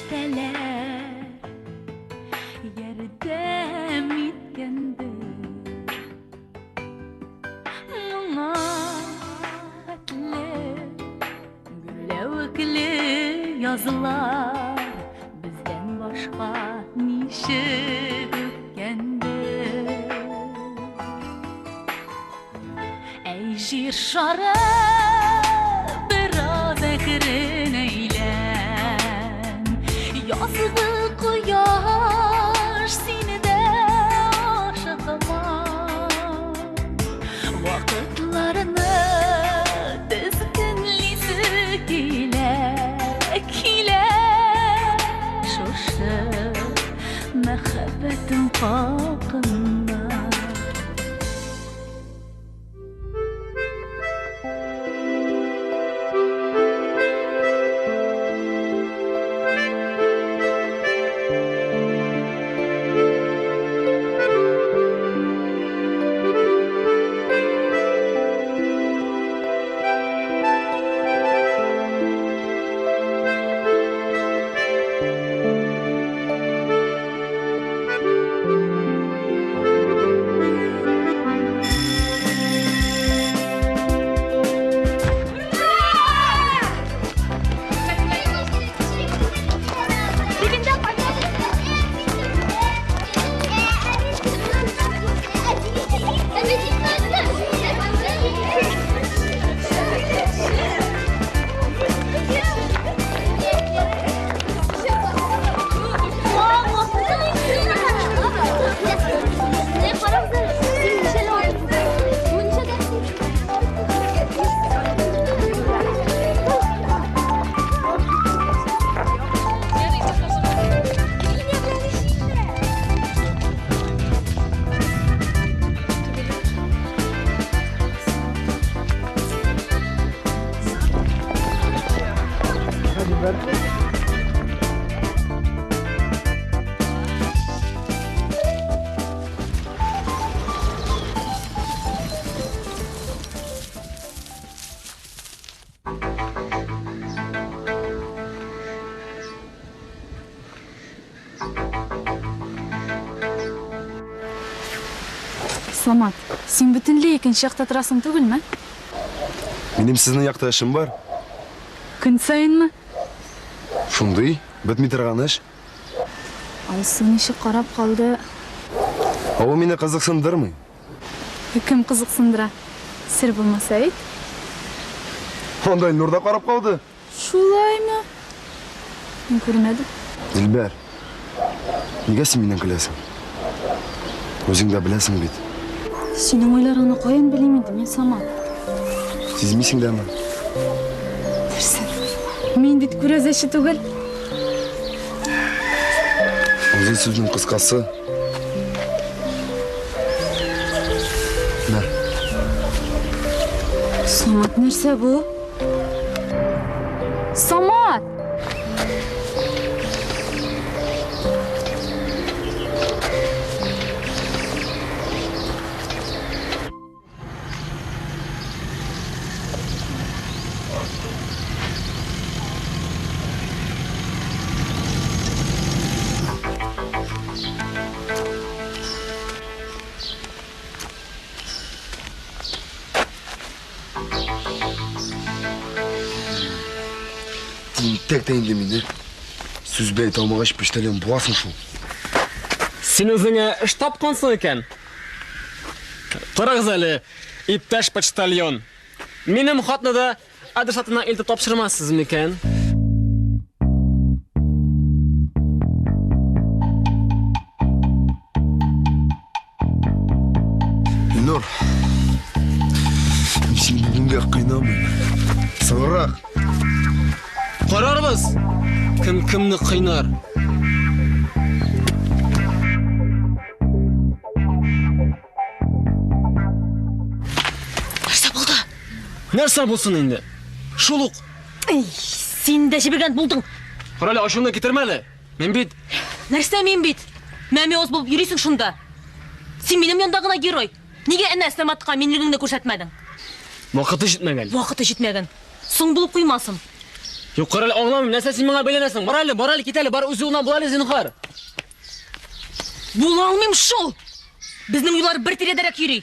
Фәрештәләр ярдәм иткәндер. Моңа хәтле гөрләвекле язлар бездән башка ничек үткәндер. Әй, җир шары, бераз әкрен әйлән. Язгы кояш сине дә ашыкма. Вакытларны тезгенлисе килә, килә. Шушы мәхәббәтем хакында. Самат, син бөтенләй икенче якта торасың түгелме? Минем сезнең якта эшем бар. Көн саенмы? Шундый, бетми торган эш. Алсу ничек карап калды? Ә ул мине кызыксындырмый. Ә кем кызыксындыра? Сер булмаса әйт. Анда Илнур да карап калды. Шулаймы? Мин күрмәдем. Дилбәр, нигә син миннән көләсең? Үзең дә беләсең бит. Синең уйларыңны каян белим инде мин, Самат? Сизмисең дәме? Нәрсә? Мин бит күрәзәче түгел. Озын сүзнең кыскасы. Мә. Самат, нәрсә бу? Самат! Тинтәк тә инде мине. Сүз бәй алмагач, почтальон буласың шул. Син үзеңә эш тапкансың икән. Карагыз әле, иптәш почтальон. Минем хатны да адресатына илтеп тапшырмассыз микән? Илнур, мин сине бүгенгә кыйнамыйм. Соңрак. Карарбыз, кем кемне кыйнар. Нәрсә булды? Нәрсә булсын инде? Шул ук. Эй, син дә җебегән булдың. Карале, ачуыңны китермә әле. Мин бит... Нәрсә мин бит? Мәмиоз булып йөрисең шунда. Син минем янда гына герой. Нигә әнә Саматка минлегеңне күрсәтмәдең? Вакыты җитмәгән. Вакыты җитмәгән. Соң булып куймасын. Юк, карале, аңламыйм, нәрсә син миңа бәйләнәсең? Бар әле, бар әле, кит әле, бар үз юлыңнан бул әле, зинһар. Була алмыйм шул! Безнең уйлар бер тирәдәрәк йөри.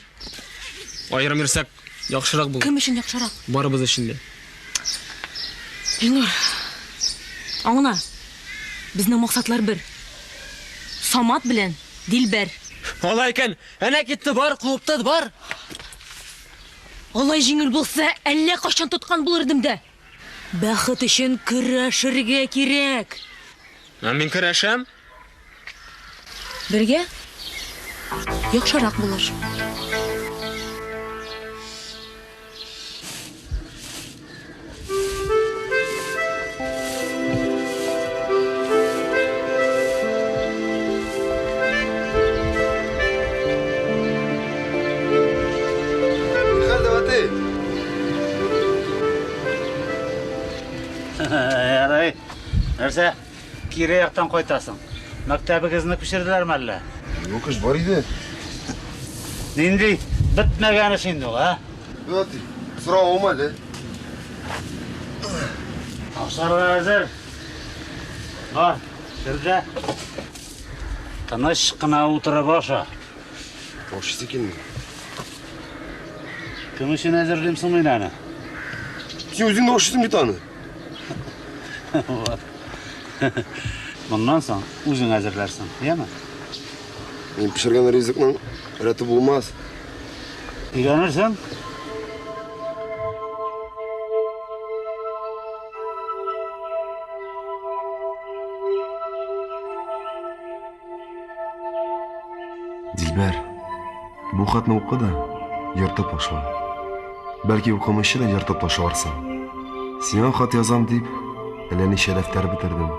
Аерым йөрсәк, яхшырак булыр. Кем өчен яхшырак? Барыбыз өчен дә. Илнур, аңла. Безнең максатлар бер. Самат белән Дилбәр. Алай икән, әнә китте, бар, куып тот, бар. Алай җиңел булса, әллә кайчан тоткан булыр идем дә. Бәхет өчен көрәшергә кирәк. Ә мин көрәшәм. Бергә яхшырак булыр. Хәл дә әти. Ярый. Нәрсә? Кире яктан кайтасың. Мәктәбегезне күчерделәрме әллә? Юк, эш бар иде. Нинди бетмәгән эш инде ул, ә? Әти, соравым әле. Ашарга әзер. Бар, кер дә. Тыныч кына утырып аша. Ашыйсы килми. Кем өчен әзерлим соң мин аны? Син үзең дә ашыйсың бит аны. Вот. Моннан соң үзең әзерләрсең, яме? Мин пешергән ризыкның рәте булмас. Өйрәнерсең. Дилбәр, бу хатны укы да, ертып ташла. Бәлки укымыйча да ертып ташларсың. Сиңа хат язам дип, әллә ничә дәфтәр бетердем.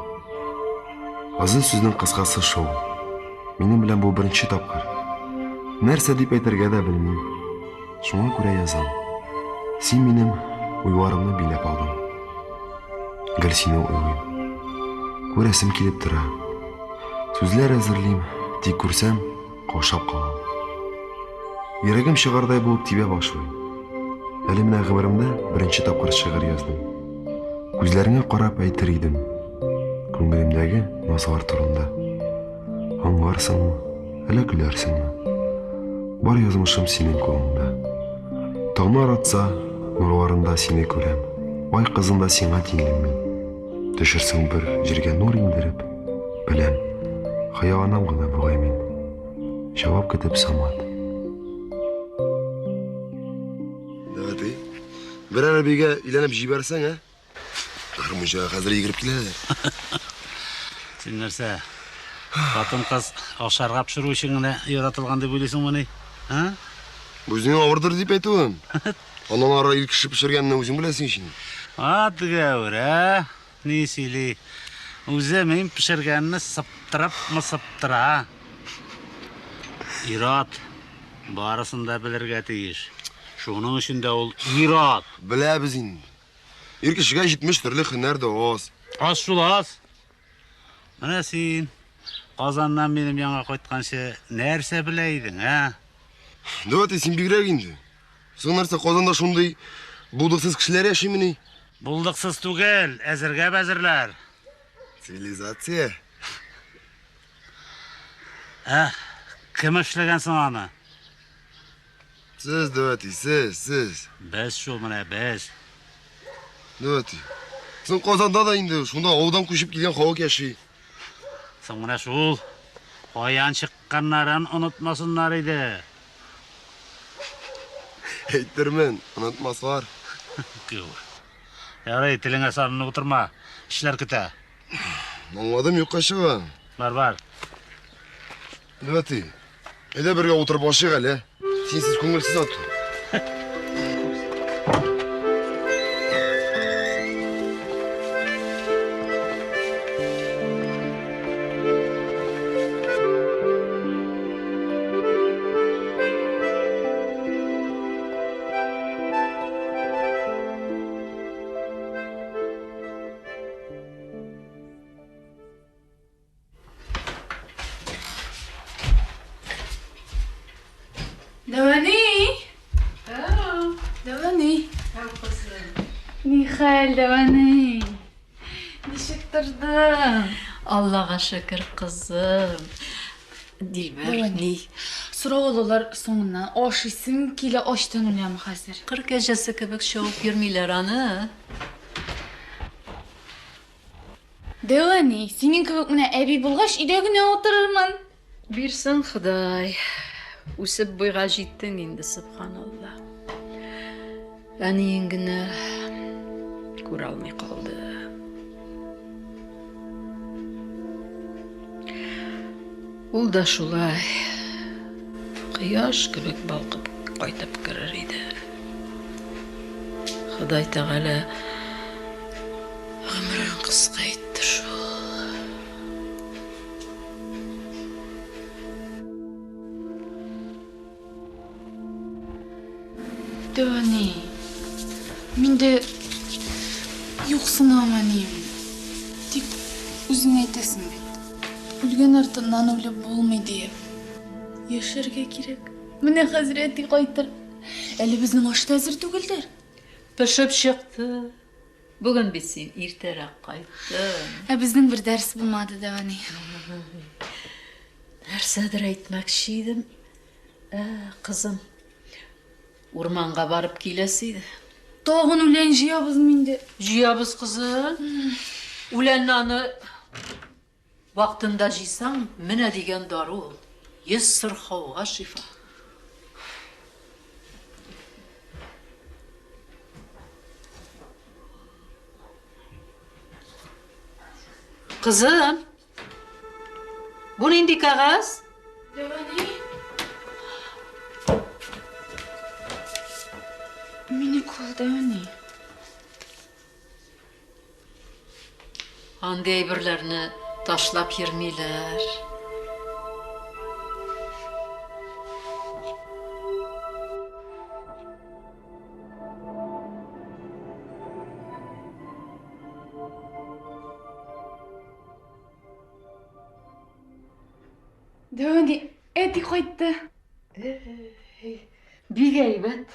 Озын сүзнең кыскасы шул. Минем белән бу беренче тапкыр. Нәрсә дип әйтергә дә белмим. Шуңа күрә язам. Син минем уйларымны биләп алдың. Гел сине уйлыйм. Күрәсем килеп тора. Сүзләр әзерлим, тик күрсәм, каушап калам. Йөрәгем чыгардай булып тибә башлый. Әле менә гомеремдә беренче тапкыр шигырь яздым. Күзләреңә карап әйтер идем. Күңелемдәге назлар турында. Аңларсыңмы, әллә көләрсеңме? Бар язмышым синең кулыңда. Таңнар атса, нурларында сине күрәм. Ай кызында сиңа тиңлим мин. Төшерсең бер җиргә нур иңдереп, беләм, хыялланам гына бугай мин. Җавап көтеп Самат. Давай, берәр әбигә өйләнеп җибәрсәң, ә? Гармунчыга хәзер йөгереп киләләр. Син нәрсә, хатын-кыз ашарга пешерү өчен генә яратылган дип уйлыйсыңмыни? А? Үзеңә авырдыр дип әйтүем. Аннан ары ир кеше пешергәнне үзең беләсең ич инде. Ат гәүр, ә? Ни сөйли? Үзе мин пешергәнне сыптырыпмы сыптыра. Ир-ат барысын да белергә тиеш. Шуның өчен дә ул ир-ат. Беләбез инде. Ир кешегә 70 төрле һөнәр дә аз. Аз шул аз. Менә син Казаннан минем янга кайтканчы нәрсә белә идең, ә? Давайте син бигрәк инде. Соң нәрсә Казанда шундый булдыксыз кешеләр яшимени? Булдыксыз түгел, әзергә бәзерләр. Цивилизация. Ә, кем эшләгән соң аны? Сез, давайте, сез, сез. Без шул менә, без. Давайте. Соң Казанда да инде шунда авылдан күчеп килгән халык яши. Соң менә шул каян чыкканнарын онытмасыннар иде. Әйтермен, онытмаслар. Ярый, телеңә салынып утырма. Эшләр көтә. Аңладым, юкка чыга. Бар, бар. Давайте. Әйдә бергә утырып ашыйк әле. Синсез күңелсез ату. Дәвәни! Дәвәни! Ни хәл, Дәвәни? тордың? Аллага шөкер, кызым. Дилбәр, ни? Сорау алулар соңыннан. Ашыйсым килә, ачтан үләм хәзер. Кыр кәҗәсе кебек чабып йөрмиләр аны. Дәү әни, синең кебек менә әби булгач, өйдә генә утырырмын. Бирсен Ходай. Үсеп буйга җиттең инде, сөбханалла. Әниең генә күрә алмый калды. Ул да шулай кояш кебек балкып кайтып керер иде. Ходай Тәгалә гомерен кыска итте шул. Дәү әни, мин дә юксынам әниемне. Тик үзең әйтәсең бит, үлгән артыннан үлеп булмый диеп. Яшәргә кирәк. Менә хәзер әти кайтыр. Әле безнең аш та әзер түгелдер. Пешеп чыкты. Бүген бит син иртәрәк кайттың. Ә безнең бер дәрес булмады, дәү әни. Нәрсәдер әйтмәкче идем. Ә, кызым, урманга барып киләсе иде. Тагын үлән җыябызмы инде? Җыябыз, кызым. Үләнне аны вакытында җыйсаң, менә дигән дару ул. 100 сырхауга шифа. Кызым, бу нинди кәгазь? Дәү әни. Минеке ул, дәү әни. Андый әйберләрне ташлап йөрмиләр. Дәү әни, әти кайтты. Бик әйбәт.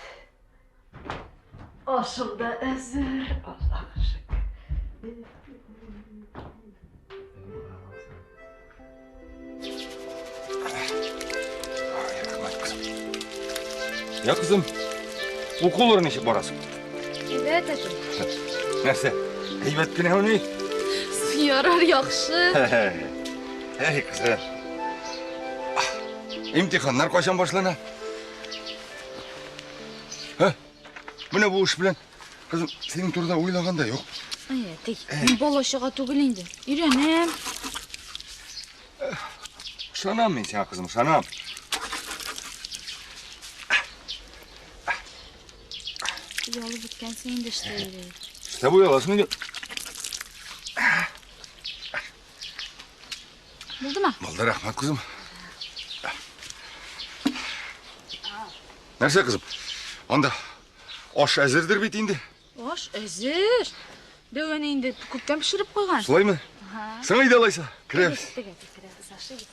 Ашым да әзер. Аллага шөкер. Я, кызым, укулар ничек барасың? Әйбәт, әти. Нәрсә? Әйбәт кенәмени? Ярар, яхшы. Әй, кызым. Имтиханнар кайчан башлана? Һә? Менә бу эш белән, кызым, синең турыда уйлаган да юк. Әй, әти, мин бала-чага түгел инде. Өйрәнәм. Ышанам мин сиңа, кызым, ышанам. Оялып беткәнсең инде эштә йөреп. Эшләп ояласың инде. Булдымы? Булды, рәхмәт, кызым. Нәрсә, кызым? Анда аш әзердер бит инде. Аш әзер. Дәү әни инде күптән пешереп куйган. Шулаймы? Соң әйдә алайса, керәбез. Киттек, әти, керәбез, ашыйбыз.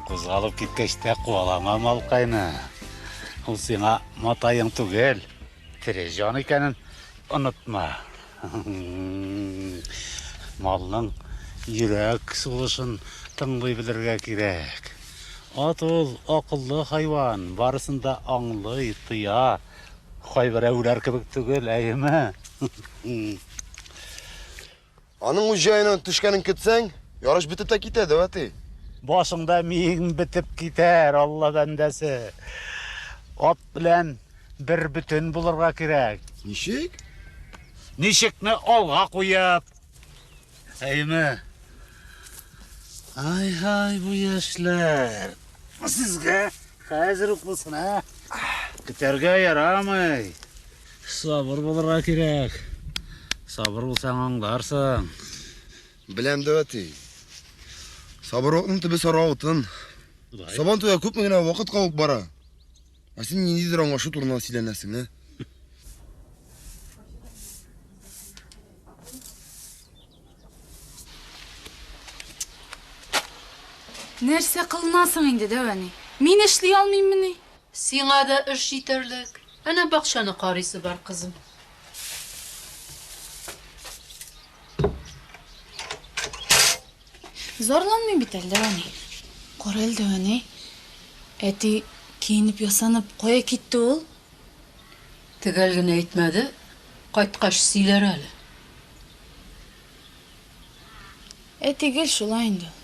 Кузгалып киткәч тә куалама малкайны. Ул сиңа матаең түгел, тере җан икәнен онытма. Малның йөрәк сулышын тыңлый белергә кирәк. Ат ул акыллы хайван, барысын да аңлый, тоя. Кайберәүләр кебек түгел, әйеме? Аның үз җаена төшкәнен көтсәң, ярыш бетеп тә китә, дәү әти. Башыңда миең бетеп китәр, Алла бәндәсе. Ат белән бер бөтен булырга кирәк. Ничек? Ничекне алга куеп. Әйеме? Ай-һай, бу яшьләр. Сезгә хәзер үк булсын, ә? Көтәргә ярамый. Сабыр булырга кирәк. Сабыр булсаң аңларсың. Беләм, дәү әти. Сабырлыкның төбе сары алтын. Сабан туйга күпме генә вакыт калып бара. Ә син ниндидер аңлашу турында сөйләнәсең, ә? Нәрсә кылынасың инде, дәү әни? Мин эшли алмыйммыни? Сиңа да эш җитәрлек. Әнә бакчаны карыйсы бар, кызым. Зарланмыйм бит әле, дәү әни. Кара әле, дәү әни. Әти киенеп-ясанып кая китте ул? Төгәл генә әйтмәде, кайткач сөйләр әле. Әти гел шулай инде ул.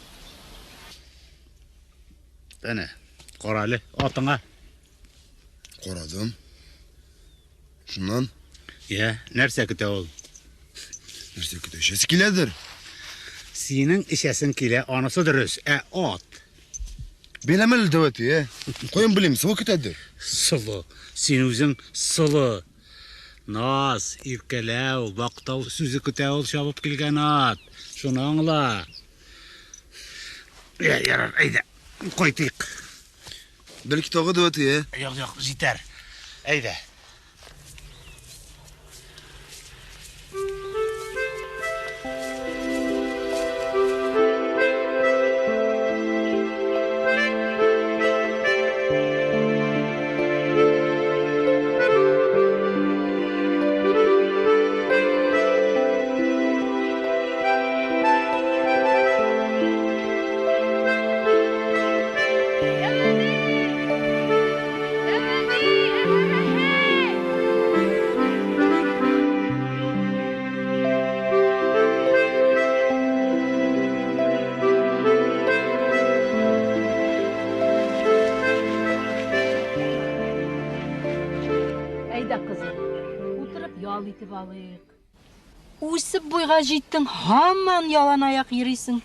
Әнә, кара әле атыңа. Карадым. Шуннан? Йә, нәрсә көтә ул? Нәрсә көтә? Эчәсе киләдер. Синең эчәсең килә, анысы дөрес. Ә ат? Беләм әле, дәү әти, ә? Каян белим, солы көтәдер. Солы. Син үзең солы. Наз, иркәләү, мактау сүзе көтә ул чабып килгән ат. Шуны аңла. Йә, ярар, әйдә, кайтыйк. Бәлки тагы, дәү әти, ә? Юк, юк, җитәр. Әйдә. Әйдә, кызым, утырып ял итеп алыйк. Үсеп буйга җиттең, һаман ялан аяк йөрисең.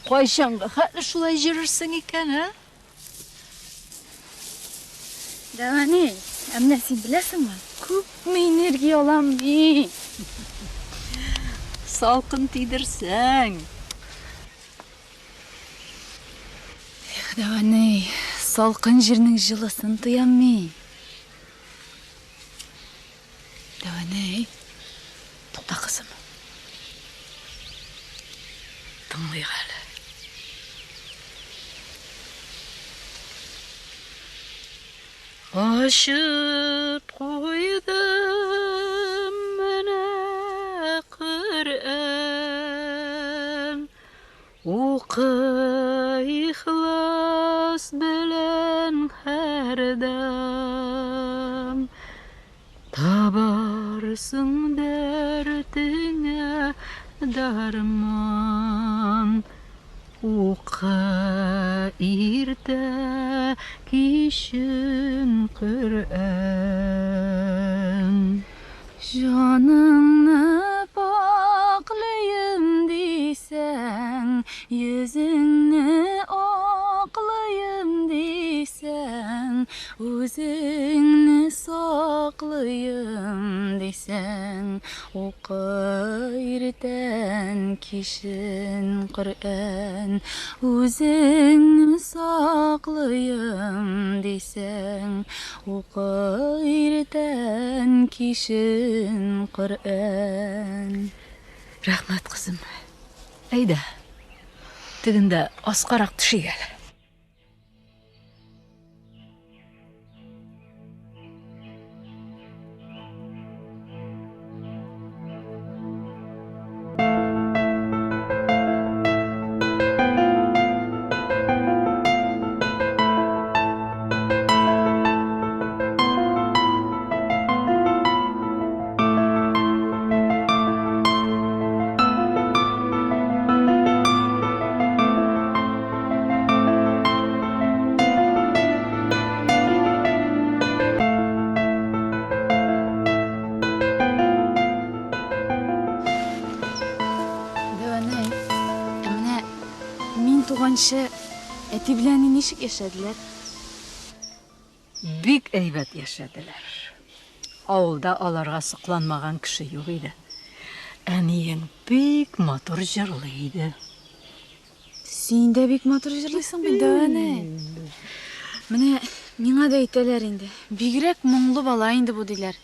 Кайчанга хәтле шулай җөрерсең икән, ә? Дәү әни, ә менә син беләсеңме, күпме энергия алам мин. Салкын тидерсәң. Эх, дәү әни, салкын җирнең җылысын тоям мин. Дәү әни, тукта, кызым. Тыңлыйк әле. Ачып куйдым менә Коръән. Укы ихлас белән һәрдам. Табарсың дәртеңә дарман. Укы иртә, кичен Коръән. Җаныңны пакълыйм дисәң, йөзеңне аклыйм дисәң, Үзеңне саклыйм дисәң, укы иртән, кичен Коръән. Үзеңне саклыйм дисәң, укы иртән, кичен Коръән. Рәхмәт, кызым. Әйдә, тегендә аскарак төшик әле. өйләнгәнче әти белән әни ничек яшәделәр? Бик әйбәт яшәделәр. Авылда аларга сокланмаган кеше юк иде. Әниең бик матур җырлый иде. Син дә бик матур җырлыйсың бит, Дәвәнә. Менә миңа да әйтәләр инде. Бигрәк моңлы бала инде бу диләр.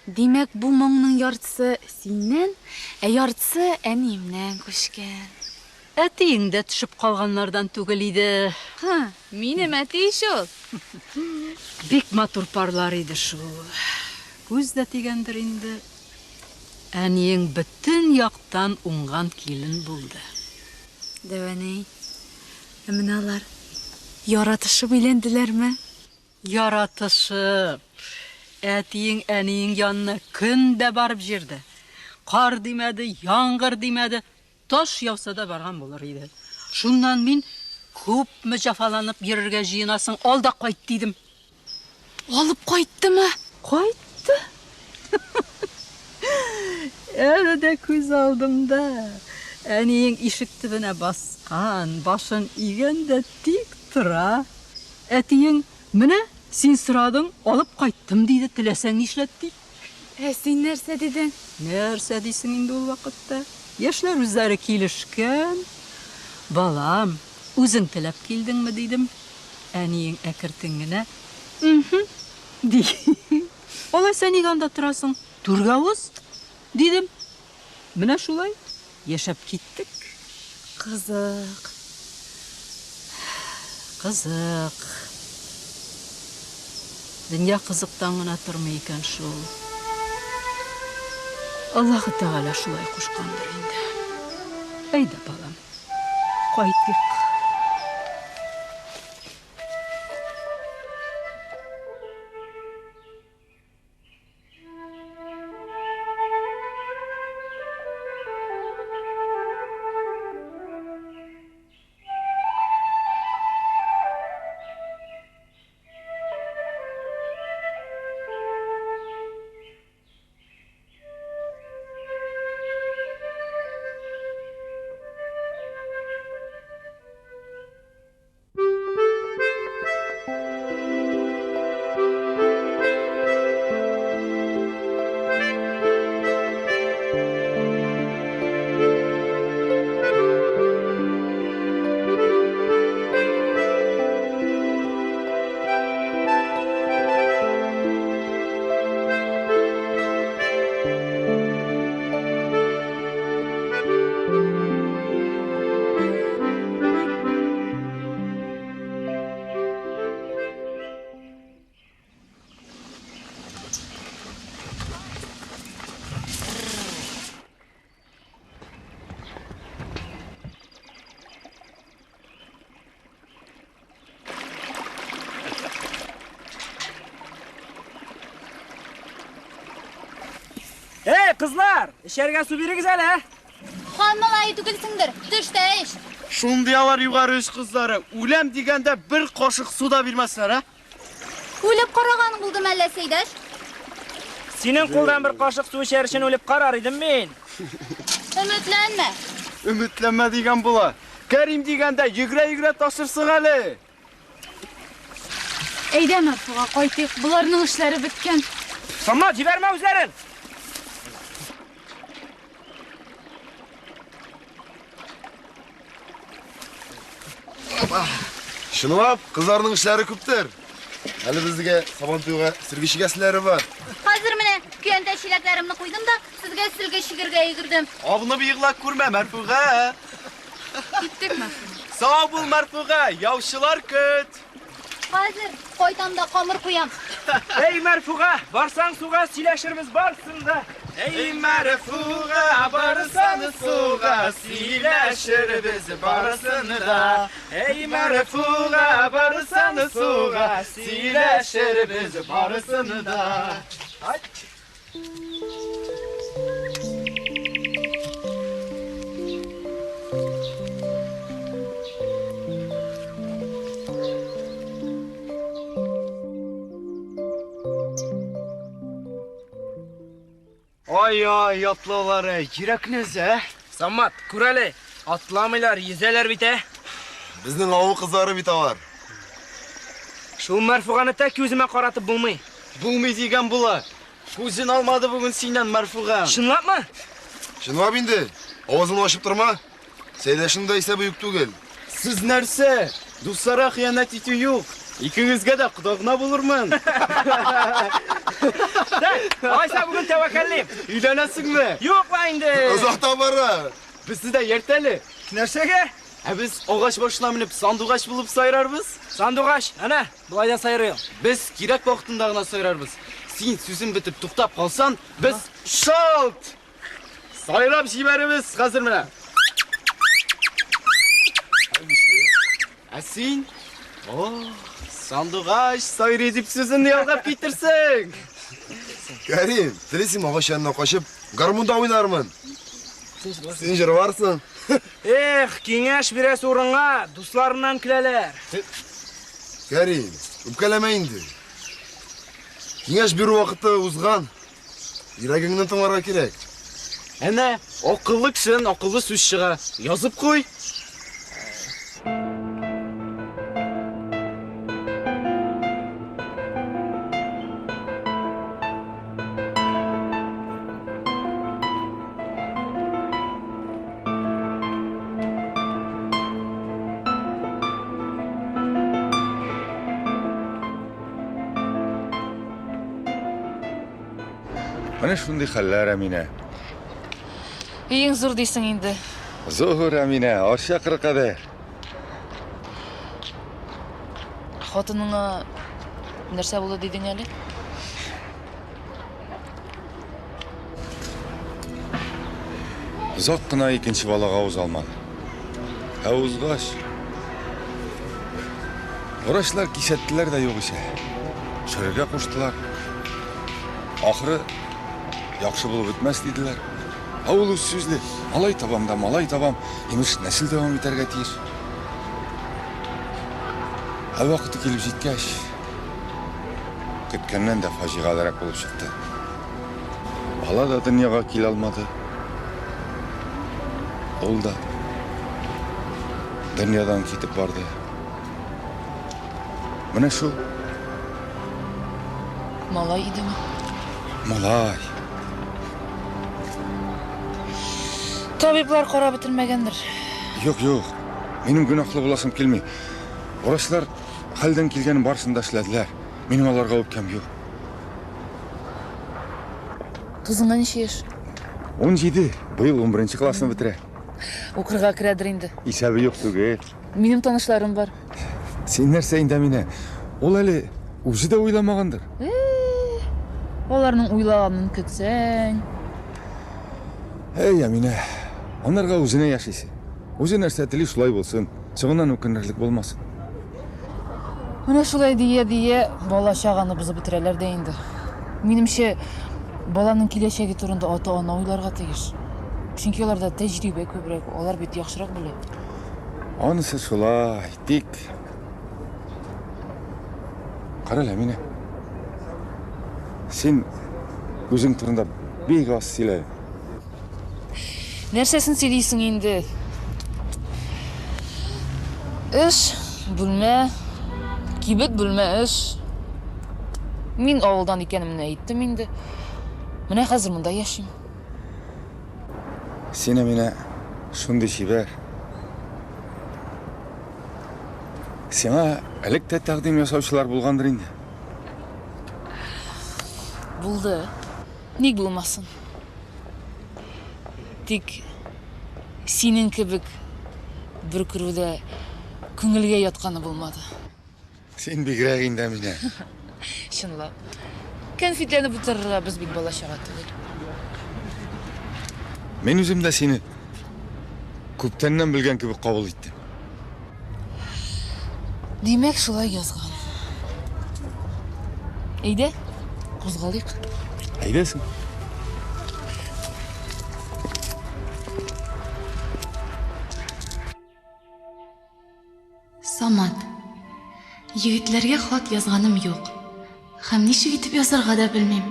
Димәк, бу моңның яртысы синнән, ә яртысы әниемнән күчкән. Әтиең дә төшеп калганнардан түгел иде. Һы, минем әти ич ул. Бик матур парлар иде шул. Күз дә тигәндер инде. Әниең бөтен яктан уңган килен булды. Дәвәнәй, ә менә алар яратышып өйләнделәрме? Яратышып. Әтиең әниең янына көн дә барып җөрде. Кар димәде, яңгыр димәде, таш яуса да барган булыр иде. Шуннан мин, күпме җәфаланып йөрергә җыенасың, ал да кайт, дидем. Алып кайттымы? Кайтты. Әле дә күз алдымда. Әниең ишек төбенә баскан, башын игән дә тик тора. Әтиең, менә, син сорадың, алып кайттым, диде, теләсәң нишләт, ди. Ә син нәрсә дидең? Нәрсә дисең инде ул вакытта? Яшьләр үзләре килешкән. Балам, үзең теләп килдеңме, дидем. Әниең әкертен генә, Мхм, ди. Алайса нигә анда торасың? Түргә уз, дидем. Менә шулай яшәп киттек. Кызык. Кызык. Дөнья кызыктан гына тормый икән шул. Аллаһы Тәгалә шулай кушкандыр инде. Әйдә, балам, кайтыйк. Эй, кызлар, эчәргә су бирегез әле. Хан малае түгелсеңдер, төш тә эч. Шундый алар югары оч кызлары. Үләм дигәндә бер кашык су да бирмәсләр, ә? Үлеп караганың булды мәллә, Сәйдәш? Синең кулдан бер кашык су эчәр өчен үлеп карар идем мин. Өметләнмә. Өметләнмә дигән була. Кәрим дигәндә йөгерә-йөгерә ташырсың әле. Әйдә, Мәрфуга, кайтыйк. Боларның эшләре беткән. Самат, җибәрмә үзләрен. Чынлап, кызларның эшләре күптер. Әле безгә Сабантуйга сөлге чигәселәре бар. Хәзер менә көянтә чиләкләремне куйдым да, сезгә сөлге чигергә йөгердем. Абынып егыла күрмә, Мәрфуга. Киттек, Мәрфуга. Сау бул, Мәрфуга, яучылар көт. Хәзер кайтам да камыр куям. Эй, Мәрфуга, барсаң суга, сөйләшербез барсын да. Эй, Мәрфуга, барсаң суга, сөйләшербез барсын да. Эй, Мәрфуга, барсаң суга, сөйләшербез барсын да. Ай-ай, атлаулары, йөрәкне өзә. Самат, күр әле, атламыйлар, йөзәләр бит, ә. Безнең авыл кызлары бит алар. Шул Мәрфуганы тәки үземә каратып булмый. Булмый дигән була. Күзен алмады бүген синнән Мәрфуга. Чынлапмы? Чынлап инде. Авызыңны ачып торма. Сәйдәшнең дә исәбе юк түгел. Сез нәрсә? Дусларга хыянәт итү юк. Икегезгә дә кода гына булырмын. Так, алайса бүген тәвәккәллим. Өйләнәсеңме? Юк ла инде. Озакта бара. Безне дә иярт әле. Нәрсәгә? Ә без агач башына менеп сандугач булып сайрарбыз. Сандугач, әнә, болай да сайрый ул. Без кирәк вакытында гына сайрарбыз. Син сүзең бетеп туктап калсаң, без шалт! Сайрап җибәрербез хәзер менә. Ә син? О, сандугач сайрый дип сүзеңне ялгап китерсең. Кәрим, телисеңме агач янына качып, гармунда уйнармын. Син җырларсың. Эх, киңәш бирәсе урынга дусларыннан көләләр. Кәрим, үпкәләмә инде. Киңәш бирү вакыты узган. Йөрәгеңне тыңларга кирәк. Әнә, акыллы кешедән акыллы сүз чыга. Язып куй. Менә шундый хәлләр, Әминә. Өең зур дисең инде. Зур, Әминә, Арча кыры кадәр. Хатыныңа нәрсә булды дидең әле? Озак кына икенче балага уза алмады. Ә узгач, врачлар кисәттеләр дә юк исә. Төшерергә куштылар. Ахыры яхшы булып бетмәс диделәр. Ә ул үз сүзле. Малай табам да малай табам, имеш, нәсел дәвам итәргә тиеш. Ә вакыты килеп җиткәч, көткәннән дә фаҗигалерәк булып чыкты. Бала да дөньяга килә алмады. Ул да дөньядан китеп барды. Менә шул. Малай идеме? Малай. Табиблар карап бетермәгәндер. Юк, юк. Минем гөнаһлы буласым килми. Врачлар хәлдән килгәнен барысын да эшләделәр. Минем аларга үпкәм юк. Кызыңа ничә яшь? 17. Быел 11 классны бетерә. Укырга керәдер инде. Исәбе юк түгел. Минем танышларым бар. Син нәрсә инде, Әминә? Ул әле үзе дә уйламагандыр. Э, аларның уйлаганын көтсәң. Әй, Әминә, анарга үзенә яшисе. Үзе нәрсә тели, шулай булсын. Соңыннан үкенерлек булмасын. Менә шулай дия-дия бала-чаганы бозып бетерәләр дә инде. Минемчә, баланың киләчәге турында ата-ана уйларга тиеш. Чөнки аларда тәҗрибә күбрәк, алар бит яхшырак белә. Анысы шулай, тик... Карале, Әминә. Син үзең турында бик аз сөйләдең. Нәрсәсен сөйлисең инде? Эш, бүлмә, кибет, бүлмә, эш. Мин авылдан икәнемне әйттем инде. Менә хәзер монда яшим. Син, Әминә, шундый чибәр. Сиңа элек тә тәкъдим ясаучылар булгандыр инде. Булды. Ник булмасын? Тик синең кебек бер күрүдә күңелгә ятканы булмады. Син бигрәк инде, Әминә. Чынлап. Кәнфитләнеп утырырга без бит бала-чага түгел. Мин үзем дә сине күптәннән белгән кебек кабул иттем. Димәк, шулай язган. Әйдә, кузгалыйк. Әйдәсең. Самат. Егетләргә хат язганым юк. Һәм ничек итеп язарга да белмим.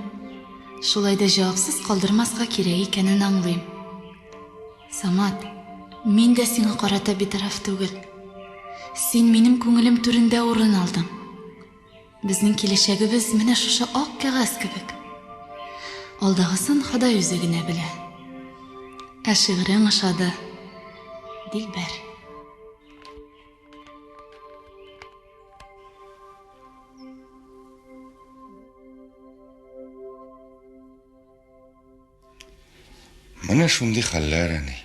Шулай да җавапсыз калдырмаска кирәк икәнен аңлыйм. Самат, мин дә сиңа карата битараф түгел. Син минем күңелем түрендә урын алдың. Безнең киләчәгебез менә шушы ак кәгазь кебек. Алдагысын Ходай үзе генә белә. Ә шигырең ошады, Дилбәр. Менә шундый хәлләр, әни.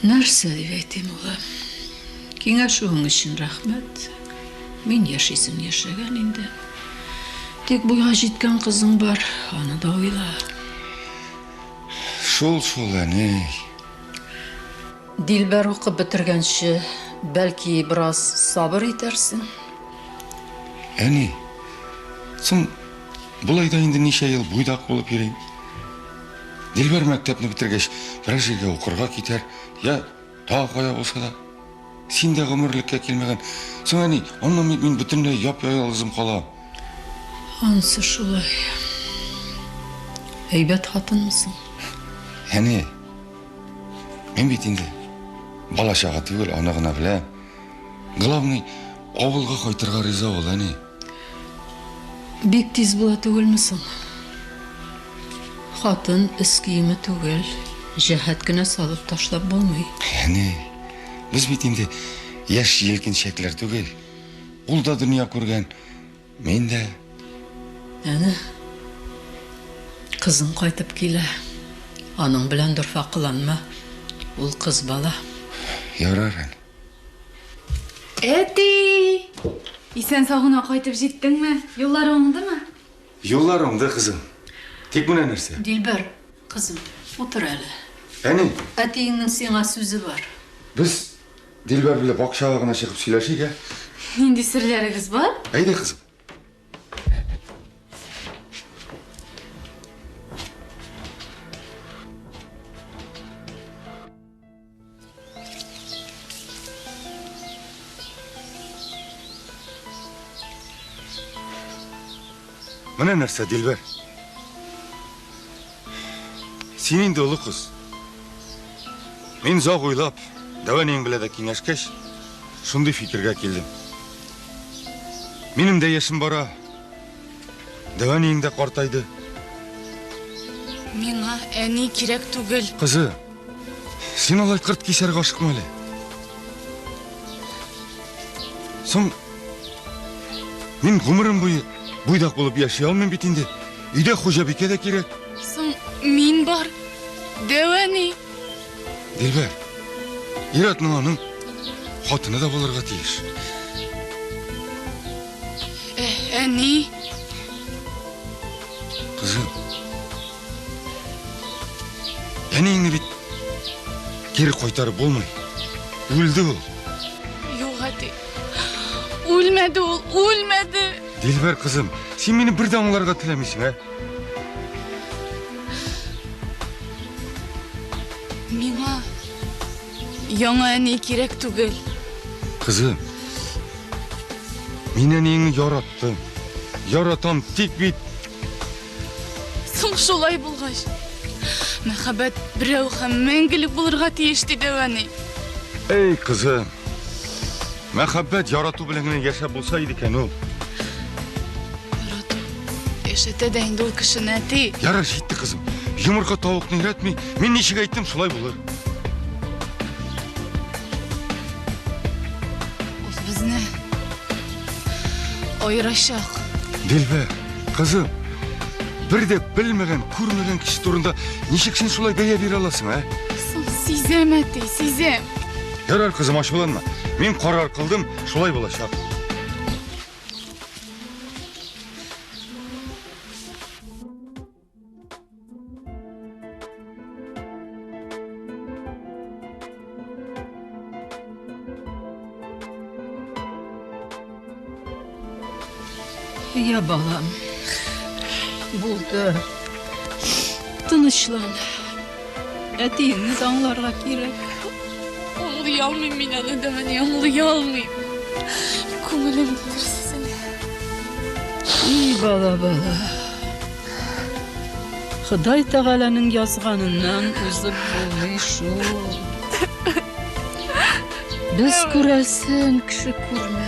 Нәрсә дип әйтим, улым? Киңәшүең өчен рәхмәт. Мин яшисем яшәгән инде. Тик буйга җиткән кызың бар, аны да уйла. Шул шул, әни. Дилбәр укып бетергәнче, бәлки, бераз сабыр итәрсең? Әни, соң болай да инде ничә ел буйдак булып йөрим. Дилбәр мәктәпне бетергәч, берәр җиргә укырга китәр, я тагы кая булса да. Син дә гомерлеккә килмәгән. Соң, әни, аннан бит мин бөтенләй яп-ялгызым калам. Анысы шулай. Әйбәт хатынмы соң? Әни, мин бит инде бала-чага түгел, аны гына беләм. Главный, авылга кайтырга риза ул, әни. Бик тиз була түгелме соң? Хатын өс киеме түгел, җәһәт кенә салып ташлап булмый. Әни, без бит инде яшь җилкенчәкләр түгел. Ул да дөнья күргән, мин дә. Әнә, кызың кайтып килә. Аның белән дорфа кыланма. Ул кыз бала. Ярар, әни. Әти! Исән-сау гына кайтып җиттеңме? Юллар уңдымы? Юллар уңды, кызым. Тик менә нәрсә. Дилбәр, кызым, утыр әле. Әни! Әтиеңнең сиңа сүзе бар. Без Дилбәр белән бакчага гына чыгып сөйләшик, ә? Нинди серләрегез бар? Әйдә, кызым. Менә нәрсә, Дилбәр. Син инде олы кыз. Мин озак уйлап, дәү әниең белән дә киңәшкәч, шундый фикергә килдем. Минем дә яшем бара. Дәү әниең дә картайды. Миңа әни кирәк түгел. Кызы, син алай кырт кисәргә ашыкма әле. Соң, мин гомерем буе буйдак булып яши алмыйм бит инде. Өйдә хуҗабикә дә кирәк. Соң, мин бар. Дәү әни. Дилбәр, ир-атның аның хатыны да булырга тиеш. Ә, әни. Кызым. Әниеңне бит кире кайтарып булмый. Үлде ул. Юк, әти. Үлмәде ул, үлмәде. Дилбәр кызым, син мине бер дә аңларга теләмисең, ә? Миңа яңа әни кирәк түгел. Кызым, мин әниеңне яраттым. Яратам, тик бит Соң шулай булгач, мәхәббәт берәү һәм мәңгелек булырга тиеш, диде әни. Эй, кызым, мәхәббәт ярату белән генә яшәп булса иде икән ул. Ярату яшәтә дә инде ул кешене, әти. Ярар, җитте, кызым. Йомырка тавыкны өйрәтми. Мин ничек әйттем, шулай булыр. Ул безне аерачак. Дилбәр, кызым, бер дә белмәгән, күрмәгән кеше турында ничек син шулай бәя бирә аласың, ә? Соң сизәм, әти, сизәм. Ярар, кызым, ачуланма. Мин карар кылдым, шулай булачак. Я балам. Булды. Тынычлан. Әтиеңне дә аңларга кирәк. Аңлый алмыйм мин аны да, әни, аңлый алмыйм. Күңелем нидер сизелә. И бала, бала. Ходай Тәгаләнең язганыннан узып булмый шул. Без күрәсен кеше күрмәс.